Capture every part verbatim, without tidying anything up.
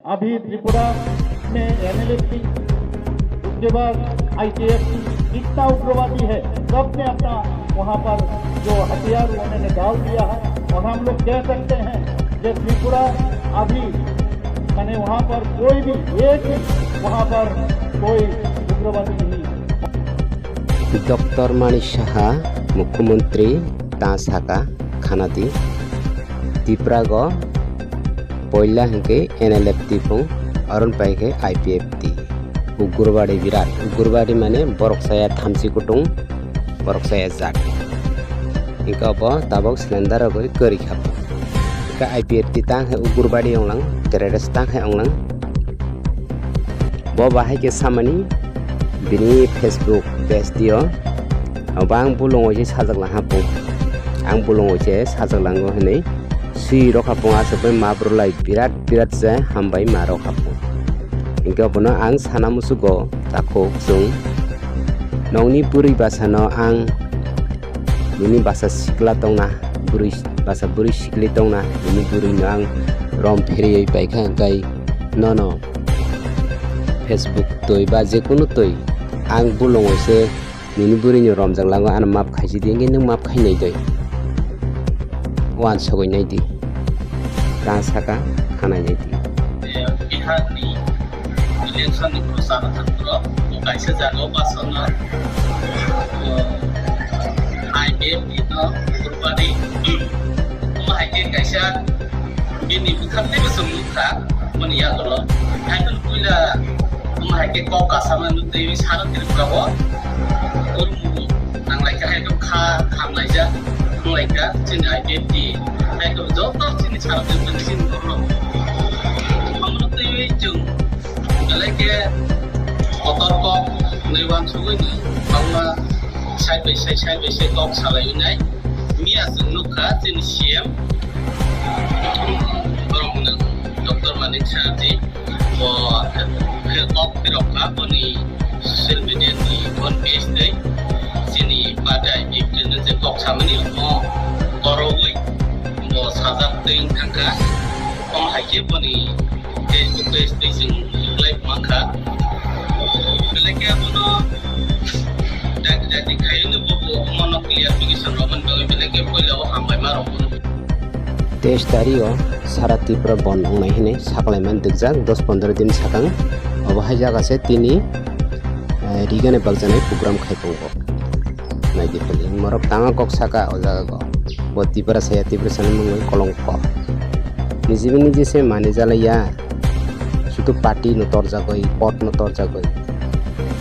अभी त्रिपुरा में एनएलएफटी, उसके बाद आईटीएफ, जितना उग्रवादी है, सबने अपना वहाँ पर जो हथियार उन्होंने डाल दिया है। और हम लोग कह सकते हैं कि त्रिपुरा अभी, माने, वहाँ पर कोई भी, एक भी वहाँ पर कोई उग्रवादी नहीं है। Doctor Manik Saha, Mukhyamantri, ta saka, khanadi, Tiprago poila hwnkhe NLFT phung, aron pai khe IPFT. Ugrobadi birat, ugrobadi mane borok saya thamchi kutung, borok saya jat. Hingke obo tabok cylinder rogwi kwrwi kha. Hingke IPFT tang khe ugrobadi onglang, terrorist tang khe onglang. Bo bahai khe samani bini Facebook page dio. Obo ang bolong oise sajak lang ha pung. Ang bolong oise sajak lango hinui sui rokha pung, aswk bai map rwlai birat birat se hambai ma rokha pung. Hingke bono ang sana musugo takhuk chwng nongni bwrwi bwsano ang nini bwsa sikla tongna, bwrwi, bwsa bwrwi sikli tongna, nini bwrwino ang rom pheriwi paikha, hwnkhe nono Facebook twi ba jekunu twi ang bolong oise nini bwrwino romjak lango, ano map khaisi di, hwnkhe nwng map khainai doi. Wansugwi nai di. Ta saka khanai nai di. Biharni election ni prochar thangphuru kaisa jaga o basano, o, IPFT no ugrobadi, omo hai khe kaisa bini bwkha teibo chwng nukha, boni yagulo. Haikhe puila omo hai khe kok kasama nukwi sano Tripura o urmu nanglaikha, haikhe kha khamlaijak wnglaikha chini IPFT, haikhe joto chini sano Tripura ni chini borok. Omono twiwi chwng belai khe kotor kok naiwan sugwi ni bangma side by side, side by side kok salaiwi nai. Miya chwng nukha chini C M, borok hwnwi Doctor Manik Saha ji, bo kok phirok kha boni social media ni bon page tei chini party I P F T ni je kok samani omo korogwi bo sajak twi wng thangkha. Omo hai khe boni Facebook page twi chwng reply mankha. Belai khe abono dati dati khaiyano bobo omono clarification rwmani bagwi belai khe puila o hambai ma rwkha. Teis tario sara Tripura bon wngnai hinwi saklaimani dikjak dos pondro din sakang. Obo hai jaga se tini, eh, rigani bakjanai program khai tongo. Naidi pili morok tama kok saka o jaga go. Bo Tiprasa ya, Tiprasa ni mungwi kolongko. Nijibi niji se mani jalaiya. Sudu party no torjagwi, pot no torjagwi.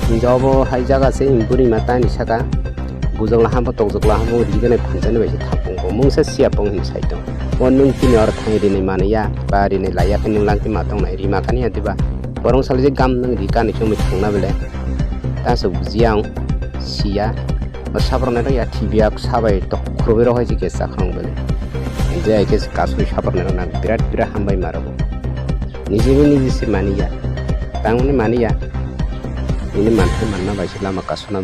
Hinja obo hai jaga se bwrwi ma tani saka. Bujok laham bo tokjok laham bo rigani phanjani bai se thapung bo. Mungsa siya pung hin sai tong. O nung tini or thang rini mani ya, ba rini laiya khe nung langti ma tong nai rima kani ya diba. Borong sali je gam nung ri kani chumui thangna bele. Ta se bujiya ang siya. O sabrok naithok ya T V yak sabai tok khurubui rok hai se kesa khang bele. Je hai khe kasui sabrok naithok nang birat birat hambai ma rwgo. Niji bai niji se mani ya. Tangmani mani ya. Nini manthai manna bai se lama kasuna.